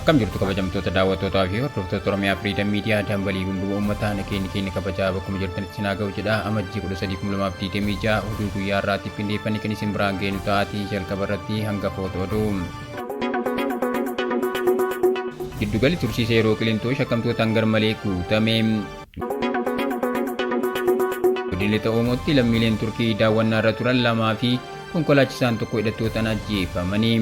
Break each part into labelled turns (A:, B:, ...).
A: Akkam jirtu kabajamtoota daawwattootaa fi hordoftoota Oromiyaa Firiidam Miidiyaa dambalii gunguma uummataa nageenyi keenya kabajaa bakkuma jirtanitti isin haa ga'u jedha. Amajjii 13,2026 oduu guyyaa har'aatiif qindeeffanne kan isin biraan geenu ta'aatii jalqaba irratti hangafoota oduu. Giddugalli tursiisa yeroo Qilintoo shakkamtootaan garmalee guutame. Godina Lixa Oomootti lammiileen Turkii daawwannaa irra turan lamaa fi konkolaachisaan tokko hidhattootaan ajjeefamanii.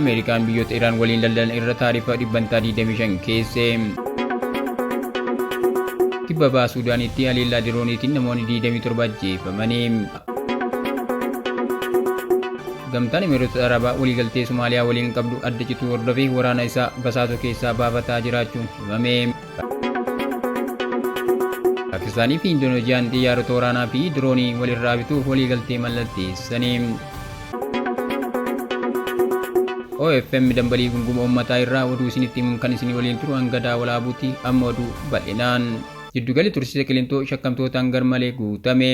A: Ameerikaan biyyoota Iraan waliin daldalan irra taarifa dhibbantaa 25 keesse. Kibba Baha Suudaanitti haleellaa dirooniitiin namoonni 27 ajjeefamanii. Gamtaan Imireetota Arabaa waliigaltee Somaaliyaa waliin qabdu adda cituu hordofee waraana isaa Basaasoo keessaa baafataa jiraachuun himame. Paakistaanii fi Indoneeziyaan xiyyaarota waraanaa fi diroonii walirraa bituuf waliigaltee mallatteessani. OFM dambalii gunguma uummataa irraa oduu isinitti himuun kan isin waliin turu hanga daawalaabuuti amma oduu bal'inaan. Jiddugalli tursiisa Qilintoo shakkamtootaan garmalee guutame.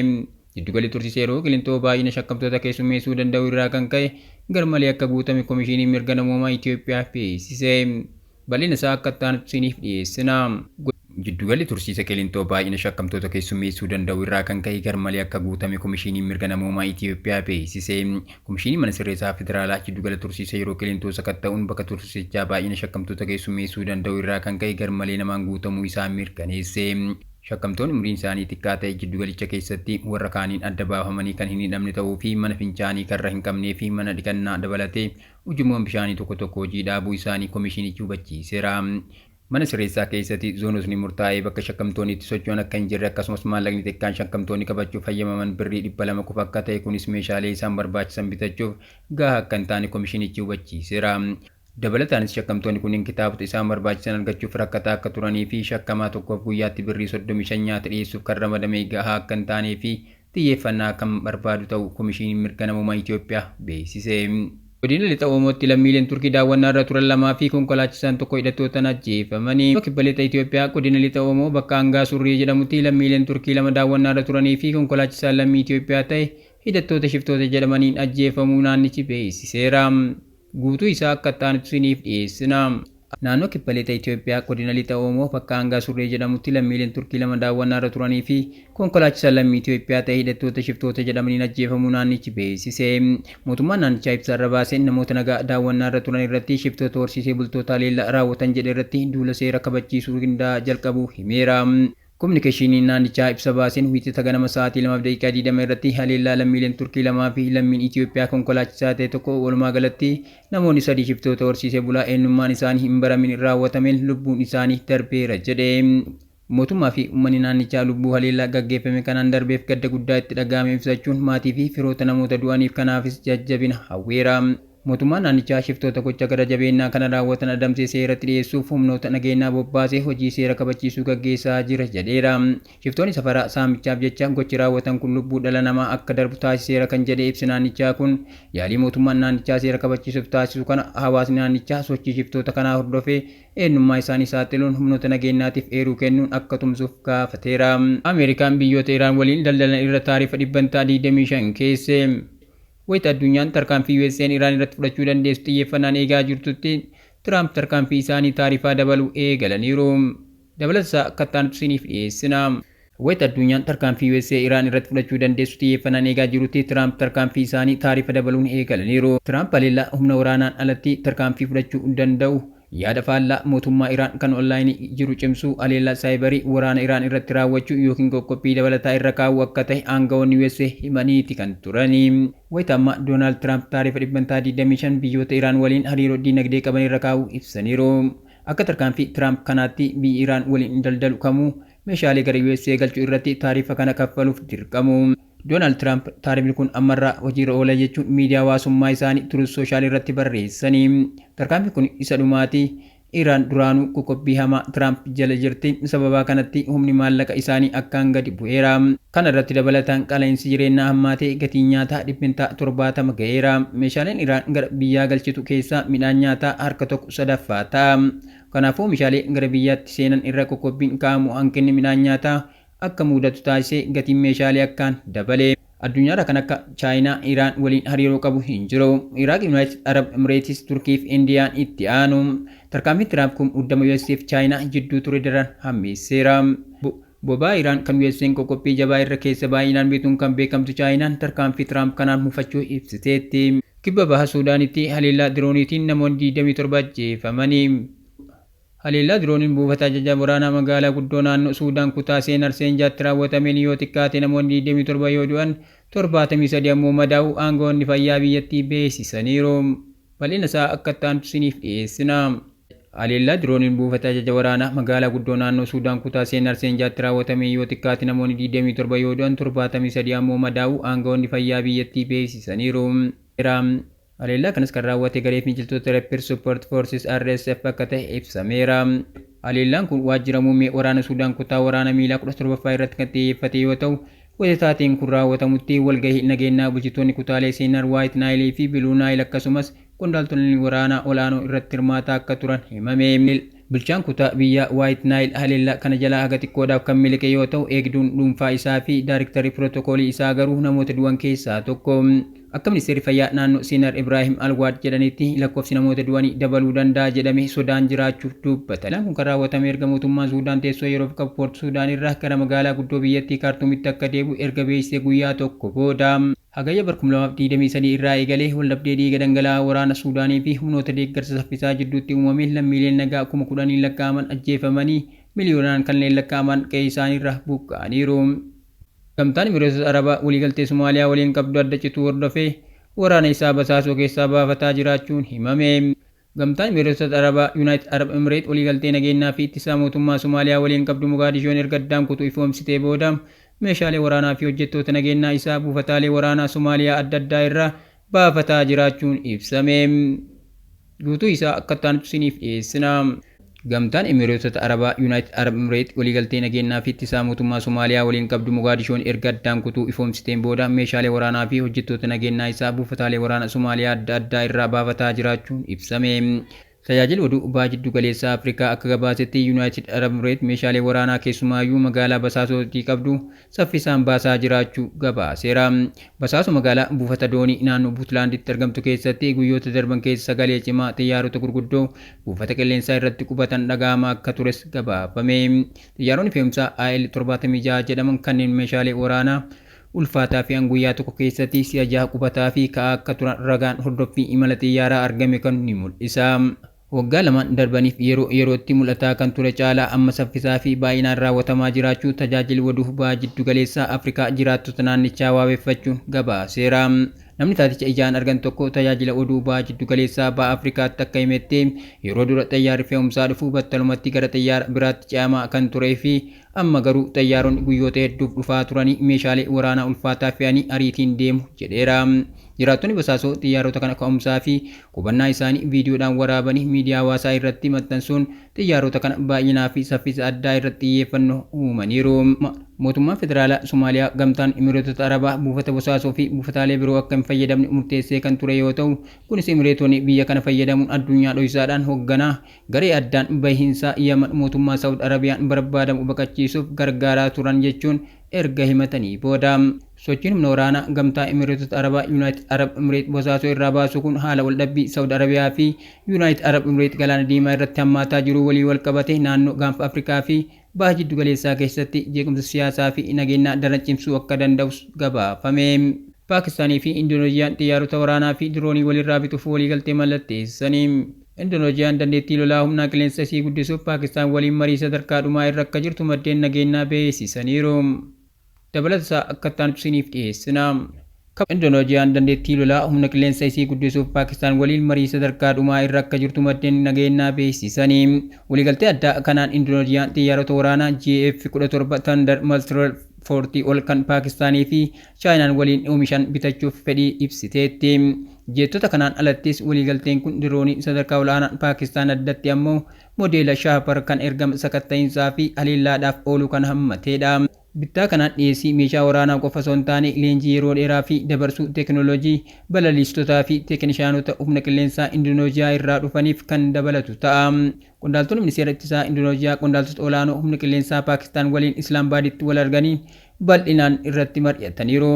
A: Jiddugalli tursiisa yeroo Qilintoo baay'ina shakkamtoota keessummeessuu danda'u irraa kan ka'e garmalee akka guutame Komishiiniin Mirga Namoomaa Itoophiyaa beeksise. Bal'ina isaa akka itti aanutti isiniif dhiyeessina. Jiddugalli tursiisa Qilintoo baay'ina shakkamtoota keessummeessuu danda'u irraa kan ka'e garmalee akka guutame Komishiiniin Mirga Namoomaa Itoophiyaa beeksise. Komishiiniin Mana Sirreessaa Federaalaa jiddugala tursiisa yeroo Qilintoo sakatta'uun bakka tursiisichaa baay'ina shakkamtoota keessummeessuu danda'u irraa kan ka'e garmalee namaan guutamuu isaa mirkaneesse. Shakkamtoonni umriin isaanii xiqqaa ta'e jiddugalicha keessatti warra kaaniin adda baafamanii kan hin hidhamne ta'uu fi mana fincaanii karra hin qabnee fi mana dhiqannaa dabalatee ujummoon bishaanii tokko tokko hojii dhaabuu isaanii komishiinichi hubachiiseera. Mana sirreessaa keessatti zoonotni murtaa'ee bakka shakkamtoonni itti socho'an akka hin jirre akkasumas maallaqni xiqqaan shakkamtoonni qabachuuf hayyamaman birrii 200 qofa akka ta'e kunis meeshaalee isaan barbaachisan bitachuuf gahaa akka hin taane komishinichi hubachiiseera. Dabalataanis shakkamtoonni kunneen kitaabota isaan barbaachisan argachuuf rakkataa akka turanii fi shakkamaa tokkoof guyyaatti birrii 35 nyaata dhiyeessuuf kan ramadame gahaa akka hin taanee fi xiyyeeffannaa kan barbaadu ta'uu Komishiiniin Mirga Namoomaa Itiyoophiyaa beeksise. Godina Lixa Oomootti lammiileen Turkii daawwannaarra turan lamaa fi konkolaachisaan tokko hidhattootaan ajjeefamani. Kibba Lixa Itiyoophiyaa Godina Lixa Oomoo bakka Angaa Surrii jedhamutti lammiileen Turkii lama daawwannaarra turanii fi konkolaachisaan lammii Itiyoophiyaa ta'e hidhattoota shiftoota jedhamaniin ajjeefamuu naannichi beeksiseera. Guutuu isaa akka itti aanutti isiniif dhiyeessina. Naannoo Kibba Lixa Itoophiyaa Godina Lixa Oomoo bakka Aangaa Surree jedhamutti lammiileen Turkii lama daawwannaarra turanii fi konkolaachisaan lammii Itoophiyaa ta'e hidhattoota shiftoota jedhamaniin ajjeefamuu naannichi beeksise. Mootummaan naannichaa ibsa har'a baaseen namoota nagaa daawwannaarra turan irratti shiftoota horsiisee bultoota haleellaa raawwatan jedhe irratti duula seera kabachiisuu qindaa'aa jalqabuu himeera. Kominikeeshiniin naannichaa ibsa baaseen Wiixata ganama sa'aatii 2:20 irratti haleellaa lammiileen Turkii lamaa fi lammiin Itiyoophiyaa konkolaachisaa ta'e tokko walumaagalatti namoonni sadii shiftoota horsiisee bulaa eenyummaan isaanii hin baramin raawwatameen lubbuun isaanii darbeera jedhe. Mootummaa fi uummanni naannichaa lubbuu haleellaa gaggeeffame kanaan darbeef gadda guddaa itti dhaga'ame ibsachuun maatii fi firoota namoota du'aniif kanaafis jajjabina hawweera. Mootummaan naannichaa shiftoota gocha gara jabeennaa kana raawwatan adamsee seeratti dhiyeessuuf humnoota nageenyaa bobbaasee hojii seera kabachiisuu gaggeessaa jira jedheera. Shiftoonni safara saamichaaf jecha gochi raawwatan kun lubbuu dhala namaa akka darbu taasiseera kan jedhe ibsi naannichaa kun, yaalii mootummaan naannichaa seera kabachiisuuf taasisu kana hawaasni naannichaa sochii shiftoota kanaa hordofee eenyummaa isaanii saaxiluun humnoota nageenyaatiif eeruu kennuun akka tumsuuf gaafateera. Ameerikaan biyyoota Iraan waliin daldalan irra taarifa dhibbantaa 25 keesse. Wayita addunyaan tarkaanfii USAn Iraan irratti fudhachuu dandeessu xiyyeeffannaan eegaa jirtutti, Tiraamp tarkaanfii isaanii taarifaa dabaluu eegalaniiru. Dabalata isaa akka itti aanutti isiniif dhiyeessina. Wayita addunyaan tarkaanfii usa Iraan irratti fudhachuu dandeessu xiyyeeffannaan eegaa jirutti, Tiraamp tarkaanfii isaanii taarifa dabaluun eegalaniiru. Tiraamp haleellaa humna waraanaan alatti tarkaanfii fudhachuu danda'u Yaada faallaa mootummaa Iraan kan onlaayinii jiru cimsuu, haleellaa saayibarii, waraana Iraan irratti raawwachuu yookiin qoqqobbii dabalataa irra kaa'uu akka tahe aanga'oonni usa himaniiti kan turani. Wayita ammaa Doonaald Tiraamp taarifa dhibbantaa 25 biyyoota Iraan waliin hariiroo diinagdee qaban irra kaa'uu ibsaniiru. Akka tarkaanfii Tiraamp kanaatti biyyi Iraan waliin daldalu kamuu meeshaalee gara usa galchu irratti taarifa kana kaffaluuf dirqamu. Doonaald Tiraamp taarifni kun ammarraa hojiirra oola jechuun miidiyaa hawaasummaa isaanii Truth Social irratti barreessani. Tarkaanfiin kun isa dhumaati. Iraan duraanuu qoqqobbii hamaa Tiraamp jala jirti. Sababaa kanatti humni maallaqa isaanii akkaan gadi bu'eera. Kana irratti dabalataan qaala'insi jireennaa hammaatee gatiin nyaataa dhibbentaa 70 ga'eera. Meeshaaleen Iraan gara biyyaa galchitu keessaa midhaan nyaataa harka tokko sadaffaa ta'a. Kanaafuu oomishaalee gara biyyaatti seenan irra qoqqobbiin kaa'amu hanqinni midhaan nyaataa akka muudatu taasisee gatiin meeshaalee akkaan dabale. Addunyaarra kan akka Chaayinaa, Iraan waliin hariiroo qabu hin jiru. Iraaq, Yuunaayitid Arab Emireetis, Turkii fi Indiyaan itti aanu. Tarkaanfiin Tiraamp kun muddama US fi Chaayinaa jidduu ture daran hammeesseera. Boba'aa Iraan kan US'n qoqqobbii jabaa irra keessa baay'inaan bituun kan beekamtu Chaayinaan tarkaanfii Tiraamp kanaan mufachuu ibsiteetti. Kibba Baha Suudaanitti haleellaa dirooniitiin namoonni 27 ajjeefamanii. Haleellaa dirooniin buufata ajaja waraanaa magaalaa guddoo naannoo Suudaan kutaa Seenar Seenjaatti raawwatameen yoo xiqqaate namoonni 27 yoo du'an, 73 ammoo madaa'uu aangawoonni fayyaa biyyattii beeksisaniiru. Bal'ina isaa akka itti aanutti isiniif dhiyeessina. Haleellaa dirooniin buufata ajaja waraanaa magaalaa guddoo naannoo Suudaan kutaa Seenar Seenjaatti raawwatameen yoo xiqqaate namoonni 27 yoo du'an, 73 ammoo madaa'uu aangawoonni fayyaa biyyattii beeksisaniiru. Haleellaa kanas kan raawwate garee finciltoota Rapid Support Forces, RSF, akka ta'e ibsameera. Haleellaan kun waajjira muummee waraana Suudaan kutaa waraana miilaa 17ffaa irratti kan xiyyeeffate yoo ta'u, wayita taateen kun raawwatamutti walgahii nageenyaa bulchitoonni kutaalee Seenar, Waayit Naayilii fi Biluu Naayil akkasumas qondaaltonni waraanaa olaanoo irratti hirmaataa akka turan himame. Bulchaan kutaa biyyaa Waayit Naayil haleellaa kana jalaa haga xiqqoodhaaf kan miliqe yoo ta'u, eegduun dhuunfaa isaa fi daariktarri pirootokoolii isaa garuu namoota du'an keessaa tokko. Akka ministeerri fayyaa naannoo Seenar Ibraahim Alwaad jedhanitti, lakkoofsi namoota du'anii dabaluu danda'a jedhamee sodaan jiraachuu dubbata. Kun kan raawwatame erga mootummaan Suudaan teessoo yeroof qabu Poort Suudaan irraa gara magaalaa guddoo biyyattii Kaartuumitti akka deebi'u erga beeksisee guyyaa tokko booda. Hagayya 2023 irraa eegalee waldhabdee dhiiga dhangala'aa waraana Suudaanii fi humnoota deeggarsa saffisaa jidduutti uumameen lammiileen nagaa 10,000n lakkaa'aman ajjeefamanii, miliyoonaan kanneen lakkaa'aman qe'ee isaaniirraa buqqa'aniiru. Gamtaan Imireetota Arabaa waliigaltee Somaaliyaa waliin qabdu adda cituu hordofee waraana isaa Basaasoo keessaa baafataa jiraachuun himame. Gamtaan Imireetota Arabaa, Yuunaayitid Arab Emireet, waliigaltee nageenyaa fi ittisaa mootummaa Somaaliyaa waliin qabdu Mogaadishoon erga addaan kutuu ifoomsitee booda meeshaalee waraanaa fi hojjettoota nageenyaa isaa buufataalee waraanaa Somaaliyaa adda addaa irraa baafataa jiraachuun ibsame. Guutuu isaa akka itti isiniif dhiyeessina. Gamtaan Imireetota Arabaa, Yuunaayitid Arab Emireet, waliigaltee nageenyaa fi ittisaa mootummaa Somaaliyaa waliin qabdu Mogaadishoon erga addaan kutuu ifoomsiteen booda meeshaalee waraanaa fi hojjettoota nageenyaa isaa buufataalee waraanaa Somaaliyaa adda addaa irraa baafataa jiraachuun ibsame. Tajaajila oduu baha jiddu galeessaa Afrikaa akka gabaasetti, Yuunaayitid Arab Emireet meeshaalee waraanaa keessumaayyuu magaalaa Basaasootii qabdu saffisaan baasaa jiraachuu gabaaseera. Basaasoo magaalaa buufata doonii naannoo Buutlaanditti argamtu keessatti guyyoota darban keessa sagalee cimaa xiyyaarota gurguddoo buufata qilleensaa irratti qubatan dhaga'amaa akka tures gabaafame. Xiyyaaronni fe'umsaa AL-76 jedhaman kanneen meeshaalee waraanaa ulfaataa fe'an guyyaa tokko keessatti si'a jaha qubataa fi ka'aa akka turan ragaan hordoffii imala xiyyaaraa argame kan ni mul'isa. Waggaa 2n darbaniif yeroo yerootti mul'ataa kan ture caalaa amma saffisaa fi baay'inaan raawwatamaa jiraachuu tajaajilli oduu baha jiddu galeessaa Afrikaa jiraattota naannichaa waabeffachuun gabaaseera. Namni taaticha ijaan argan tokko tajaajila oduu baha jiddu galeessaa baha Afrikaatti akka himetti, yeroo dura xayyaarri fe'umsaa dhufu battalumatti gara xayyaara biraatti ce'amaa kan turee fi amma garuu xayyaaronni guyyoota hedduuf dhufaa turanii meeshaalee waraanaa ulfaataa fe'anii ariitiin deemu jedheera. Jiraattonni Basaasoo xiyyaarota kana ka'umsaa fi qubannaa isaanii viidiyoodhaan waraabanii miidiyaa hawaasaa irratti maxxansuun xiyyaarota kana baay'inaa fi saffisa addaa irratti xiyyeeffannoo uumaniiru. Mootummaan Federaalaa Somaaliyaa Gamtaan Imireetota Arabaa buufata Bosaasoo fi buufataalee biroo akka hin fayyadamne murteessee kan ture yoo ta'u, kunis Imireetonni biyya kana fayyadamuun addunyaa dhoysaadhaan hoogganaa garee addaan bahiinsaa Yaman mootummaa Saawud Arabiyaan barbaadamu baqachiisuuf gargaaraa turan jechuun erga himatanii booda. Sochiin humna waraanaa Gamtaa Imireetota Arabaa, Yuunaayitid Arab Emireet, Bosaasoo irraa baasu kun haala waldhabbii Saawud Arabiyaa fi Yuunaayitid Arab Emireet Galaana Diimaa irratti hammaataa jiru walii wal qabate naannoo Gaanfa Afrikaa fi baha jiddu galeessaa keessatti jeequmsa siyaasaa fi nageenyaa daran cimsuu akka danda'us gabaafame. Paakistaanii fi Indoneeziyaan xiyyaarota waraanaa fi diroonii walirraa bituuf waliigaltee mallatteessanii. Indoneeziyaan dandeettii lolaa humnaa qilleensa isii guddisuuf Paakistaan waliin marii sadarkaa dhumaa irra akka jirtu maddeen nageenyaa beeksisaniiru. Dabalata isaa akka itti aanutti isiniif dhiyeessina. Indoneeziyaan dandeettii lolaa humna qilleensa isii guddisuuf Paakistaan waliin marii sadarkaa dhumaa irra akka jirtu maddeen nageenyaa beeksisanii. Waliigaltee addaa kanaan Indoneeziyaan xiyyaarota waraanaa JF-17 Thunder Multirole 40 ol kan Paakistaanii fi Chaayinaan waliin oomishan bitachuuf fedhii ibsiteetti. Jeettota kanaan alattis waliigalteen kun diroonii sadarkaa olaanaan Paakistaan, addatti ammoo modeela Shaapar kan ergama sakatta'iinsaa fi haleellaadhaaf oolu kan hammatedha. Bittaa kanaan dhiyeessii meeshaa waraanaa qofa osoo hin taane leenjii yeroo dheeraa fi dabarsuu teekinooloojii balaliistotaa fi teeknishaanota humna qilleensaa Indoneeziyaa irraa dhufaniif kan dabalatu ta'a. Qondaaltonni ministeera ittisaa Indoneeziyaa qondaaltota olaanoo humna qilleensaa Paakistaan waliin Islaamabaaditti wal arganii bal'inaan irratti mari'ataniiru.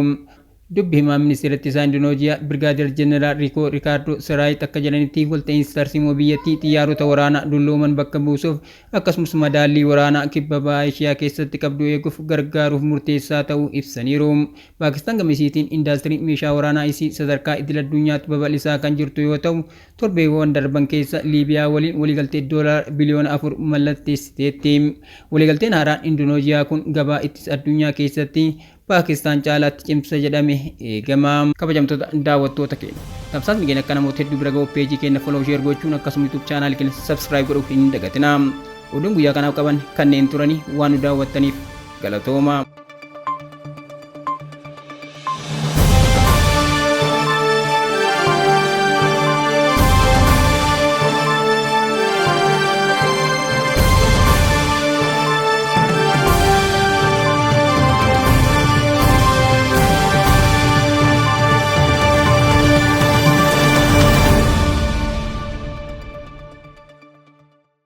A: Dubbi himaan ministeera ittisaa Indonooziyaa Birgaadeer Jeneraal Riikoo Rikaardoo Siraayit akka jedhanitti, walta'iinsi tarsiimoo biyyattii xiyyaarota waraanaa dullooman bakka buusuuf, akkasumas madaallii waraanaa Kibba Baha Eeshiyaa keessatti qabdu eeguuf gargaaruuf murteessaa ta'uu ibsaniiru. Paakistaan gama isiitiin indaastirii meeshaa waraanaa isii sadarkaa idil addunyaatti babal'isaa kan jirtu yoo ta'u, torbeewwan darban keessa Liibiyaa waliin waliigaltee doolaara biliyoona 4 mallatteessiteetti. Waliigalteen haaraan Indonooziyaa kun gabaa ittisa addunyaa keessatti Paakistaan caalaatti cimsa jedhame eegama. Kabajamtoota daawwattoota keenya, tamsaasni keenya akka namoota hedduu bira ga'u peejii keenya follow, share gochuun, akkasuma YouTube chaanaal keenya subscribe godhuu hin dagatinaa. Oduun guyyaa kanaaf qaban kanneen turanii, waan nu daawwattaniif galatooma.